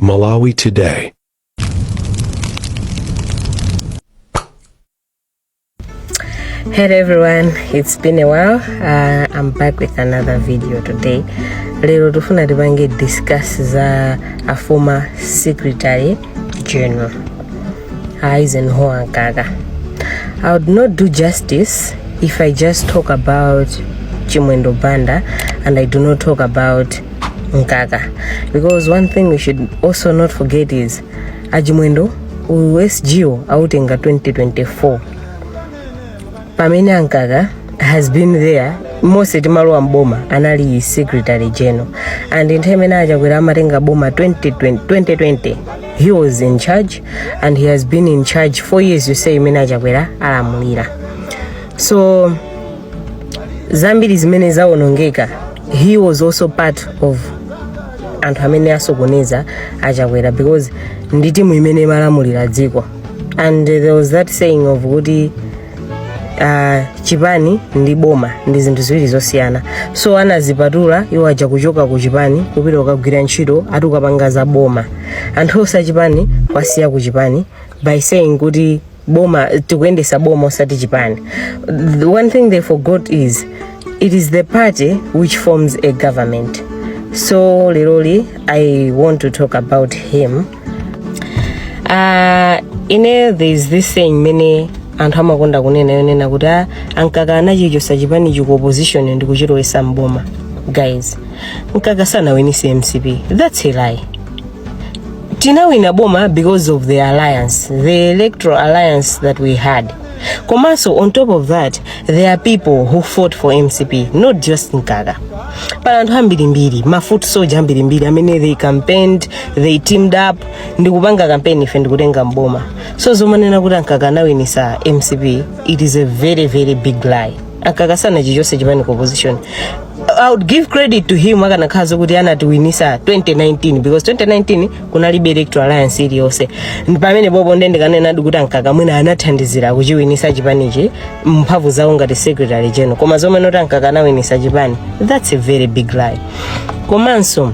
Malawi Today. Hello everyone, it's been a while. I'm back with another video today. Lero tufuna tipange discuss za a former secretary general Eisenhower Mkaka. I would not do justice if I just talk about Chimwendo Banda and I do not talk about Mkaka, because one thing we should also not forget is a Chimwendo u SG autenga 2024, pamene a Mkaka has been there mose timalowa mboma anali secretary general, and nthawi imene a Chakwera amatenga boma 2020, 2020 he was in charge and he has been in charge 4 years, you say, imene a Chakwera alamulira. So zambiri zimene zawonongeka, he was also part of anthu amene asokoneza a Chakwera, because ndi timu imene imalamulira dziko. And there was that saying of kuti chipani ndi boma ndi zinthu ziwiri zosiyana. So anazipatula iwo aja kuchoka ku chipani kupita kukagwira ntchito, ati ukapanga za boma. Anthu onse achipani kwasiya ku chipani by saying kuti boma, tikuyendesa boma osati chipani. The one thing they forgot is it is the party which forms a government. So leroli I want to talk about him. Ine there is this saying mene anthu amakonda kunena, yonena kuti a Mkaka anachichosa chipani ku opposition ndi kuchilowesa mboma. Guys, Mkaka sanawinise MCP. That's a lie. Tinawina boma because of the alliance, the electoral alliance that we had. Komanso on top of that, there are people who fought for MCP, not just Mkaka. Pala anthu ambirimbiri, ma foot soldier ambirimbiri amene they campaigned, they teamed up ndikupanga campaign, ife ndikutenga mboma. So zomanena kuti a Mkaka anawinisa MCP, it is a very, very big lie. A Mkaka sanachichose chipani ku opposition. I would give credit to him akanakhala kuti anatiwinisa 2019, because 2019 kunalibe electoral alliance iliyonse. Pamene bobo nde ndikanena kuti a Mkaka mwina anathandizira kuchiwinisa chipanichi mphamvu zawo ngati secretary general. Koma zomwe noti a Mkaka anawinisa chipani, that's a very big lie. Komanso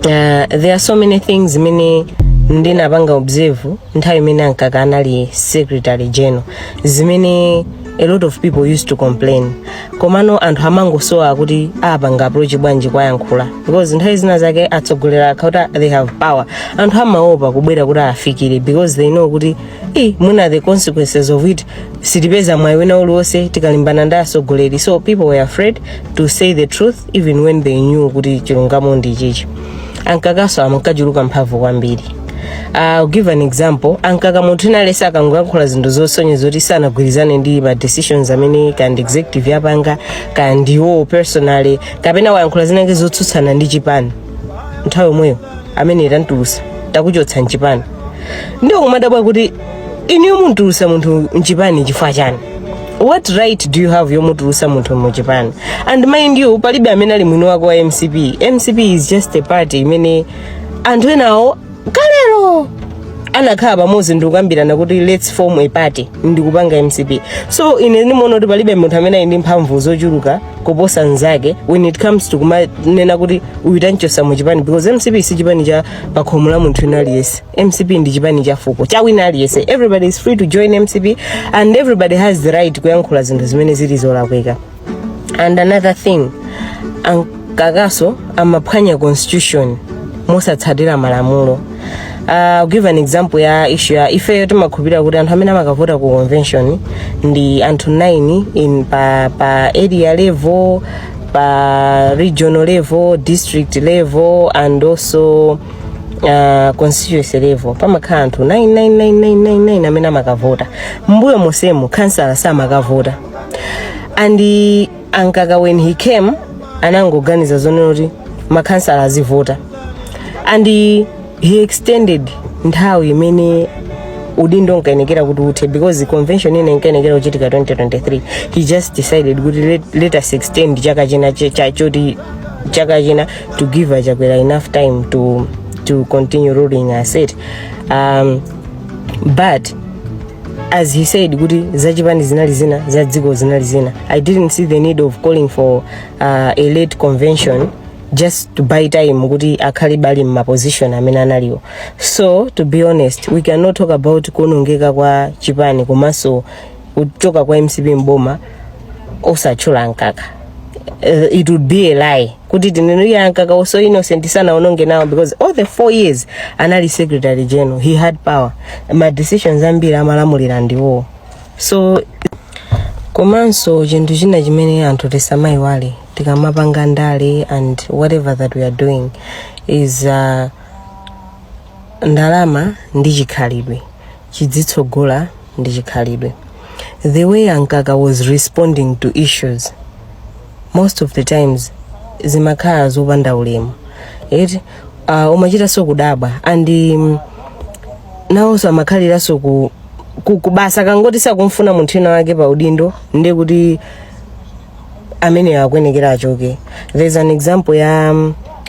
there are so many things zimene ndinapanga observe nthawi imene a Mkaka anali secretary general, zimene a lot of people used to complain, komano anthu amangosowa kuti apanga approach bwanji kwayankhula, because nthawi zina zake atsogoleri akauta they have power, anthu amaopa kubwera kuti afikire because they know kuti i mwina the consequences of it, sitipeza mwayi wina uliwonse tikalimbana ndi atsogoleri. So people were afraid to say the truth even when they knew kuti chilungamo ndi chichi. A Mkakaso amakachuluka mphamvu kwambiri. I'll give an example. A Mkaka, munthu inalesa akangoyankhula zinthu zosonyeza kuti sanagwirizane ndi ma decisions amene kandi executive yapanga, kandi iwo personally, kapena wayankhula zinake zotsutsana ndi chipani, nthawi yomweyo amene tantulusa, takuchotsa mchipani. Ndiwo kumadabwa kuti iniyo muntulusa munthu mchipani chifukwa chani? What right do you have yomutulusa munthu muchipani? And mind you, palibe amene ali mwini wake wa MCP. MCP is just a party imene anthu enawo kalero anakhala pamodzi ndikukambirana kuti let's form a party, ndikupanga MCP. So ine ndimaona kuti palibe munthu amene ali ndi mphamvu zochuluka kuposa nzake when it comes to kumanena kuti uyu tanchosa muchipani, because MCP si chipani cha pakhomo la munthu wina aliyense. MCP ndi chipani cha fuko, cha wina aliyense. Everybody is free to join MCP and everybody has the right kuyankhula zinthu zimene zili zolakwika. And another thing, a Mkakaso amaphwanya constitution mosatsatira malamulo. I'll give an example ya issue ya ifeyo timakhulupirira kuti anthu amene amakavota ku convention ndi anthu 9 in pa area level, pa regional level, district level and also constituency level. Pamakhala anthu 999999 amene amakavota. Mbuyo mosemo kansala samakavota, and a Mkaka, when he came, anangoganiza zonena kuti makhansala azivota, and he extended nthawi imene udindo nkaenekera kuti uthe, because convention ine inkaenekera kuchitika 2023. He just decided kuti let us extend chaka china choti chaka china to give a Chakwera enough time to continue ruling us it. But as he said kuti zachipani zinali zina, za dziko zinali zina, I didn't see the need of calling for a late convention. just to buy time kuti akhale bali mma position amene analiwo. So to be honest, we cannot talk about kuonongeka kwa chipani komanso kuchoka kwa MCP mboma osatchula Mkaka. It would be a lie kuti tinene ya Mkaka also innocent, sanaononge nawo, because all the 4 years anali secretary general, he had power. Ma decisions ambiri amalamulira ndiwo. So komanso chinthu china chimene anthu tisamayiwale tikamapanga ndale and whatever that we are doing is ndalama ndi chikhalidwe chidzitsogola ndi chikhalidwe. The way Ankaka was responding to issues most of the times zimakhala zopanda ulemu eti. Umachitanso kudabwa and nawonso amakhaliranso ku kubasa kangoti sakumfuna munthu ina wake pa udindo, ndiye kuti amene akuyenekera achoke. There's an example ya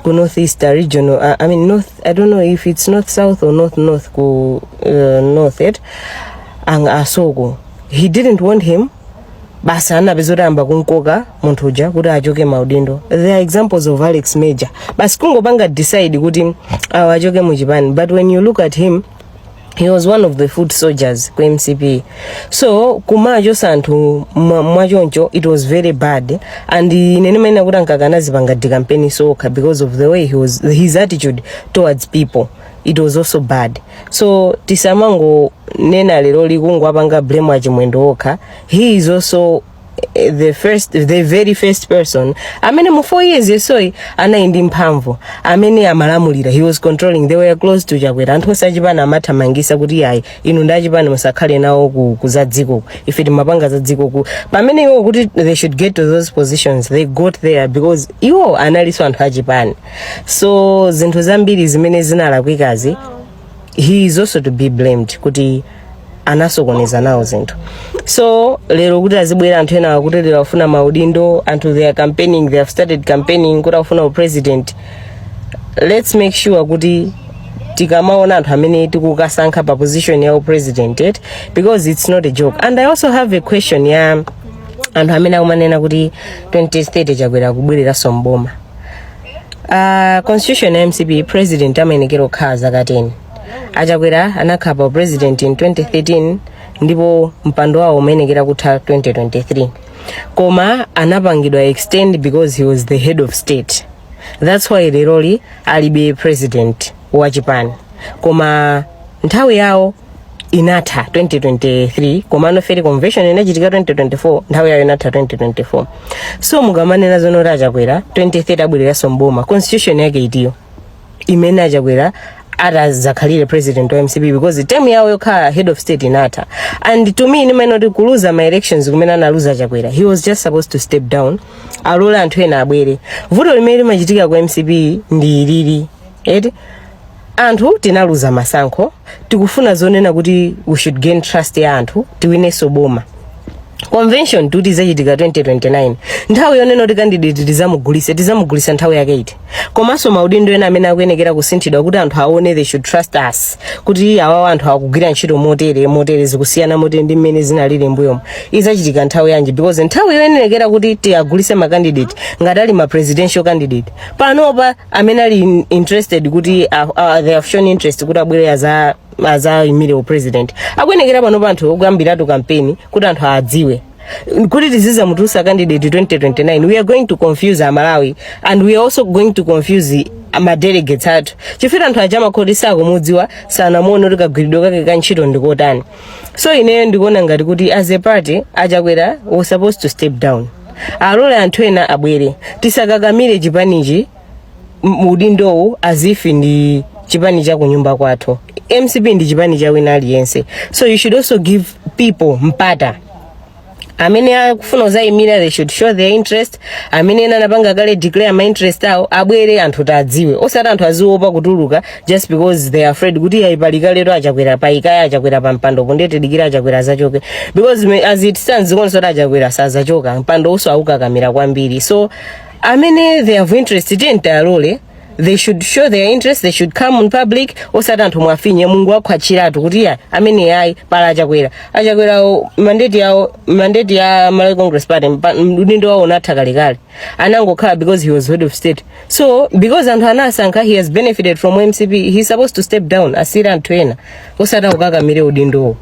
ku North East region, I mean north, I don't know if it's north south or north north, ku north it ang Asoko, he didn't want him, basa anapeza kuti amba kunkoka munthu uja kuti achoke maudindo. There are examples of Alex Major, basi kungopanga decide kuti awa achoke muchipani, but when you look at him, he was one of the foot soldiers ku MCP. So kumachosa anthu mwachoncho, it was very bad. And ine ndimanena kuti Ankaka anazipanga decampaign sokha because of the way he was, his attitude towards people, it was also bad. So tisamangonena lero likungwapanga blame aChimwendo okha. He is also the very first person amene mu 4 years yesoyi anali ndi mphamvu, amene amalamulira. He was controlling. They were close to Chakwera. Anthu osachipani amathamangisa kuti yayi, inu ndi achipani, musakhale nawo ku za dziko, ife timapanga za dziko ku. Pamene iwo kuti they should get to those positions, they got there because iwo analinso anthu achipani. So zinthu zambiri zimene zinalakwikazi, he is also to be blamed kuti anasokoneza nawo zinthu. So lero kuti azibwera anthu ena akuti lero afuna maudindo, anthu they are campaigning, they have started campaigning kuti afuna president. Let's make sure kuti tikamaona anthu amene tikukasankha pa position ya president it, because it's not a joke. And I also have a question ya anthu amene akumanena kuti 2030 Chakwera kubwereranso mboma. Constitution ya MCP, president amayenekera kukhala zaka 10. Achakwera anakhala pa president in 2013, ndipo mpando wawo umayenekera kutha 2023, koma anapangidwa extend because he was the head of state. That's why leroli alibe president wa chipani, koma nthawi yawo inatha 2023. Komano feri convention inachitika 2024, nthawi yawo inatha 2024. So mukamanena zonoti Achakwera 2030 abwereranso mboma, constitution yake itiyo imene Achakwera atazakhalire president wa MCP? Because term yawo yokhala head of state inatha. And to me, nimene kuti kuluza ma elections kumene analuza Chakwera, he was just supposed to step down, alole anthu ena abwere. Vuto limene limachitika ku MCP ndi ilili eti: anthu tinaluza masankho, tikufuna zonena kuti we should gain trust ya anthu, tiwinenso boma. Convention tuti izachitika 2029, nthawi yonena kuti candidate tizamugulise, tizamugulisa nthawi yake iti? Komanso maudindo ena amene akuyenekera kusinthidwa kuti anthu aone, they should trust us kuti awawa anthu akugwira ntchito motere motere, zikusiyana motere ndi mmene zinalili mbuyomo, izachitika nthawi yanji? Because nthawi yoyenekera kuti tiyagulise ma candidate ngati ali ma presidential candidate panopa, amene ali interested kuti they have shown interest kuti abwere azayimire president, akuyenekera panopa anthu okuyambiratu kampeni kuti anthu adziwe kuti tizizamutulutsa candidate 2029. We are going to confuse Amalawi and we are also going to confuse ma delegates athu, chifukwa anthu aja amakhoti sakumudziwa, sanamuone kuti kagwiridwe kake ka ntchito ndikotani. So ineyo ndikuona ngati kuti as a party, Achakwera was supposed to step down, alole anthu ena abwere. Tisakakamire chipanichi udindowu as if ndi chipani cha kunyumba kwathu. MCP ndi chipani cha wina aliyense, so you should also give people mpata. Amene akufuna kuzayimira, they should show their interest. Amene ena anapanga kale declare ma interest awo, abwere, anthu tadziwe, osati anthu aziopa kutuluka just because they are afraid kuti ayipalika lero Achakwera paikaya, Achakwera pa mpando, ndiye tidikira Achakwera azachoke. Because as it stands, zikuonesa kuti Achakwera sazachoka, mpando uso aukakamira kwambiri. So amene they have interest, tiye tiyalole. They should show their interest, they should come in public, osati anthu mwafinye Mungu akhwachiratu kuti ya amene ayi pala Achakwera. Achakwera mandate yawo, mandate ya Malawi Congress Party, udindo wawo unatha kalekale. Anangokhala because he was head of state. So because anthu anasankha, he has benefited from MCP, he's supposed to step down, asiyire anthu ena, osati akukakamire udindowo.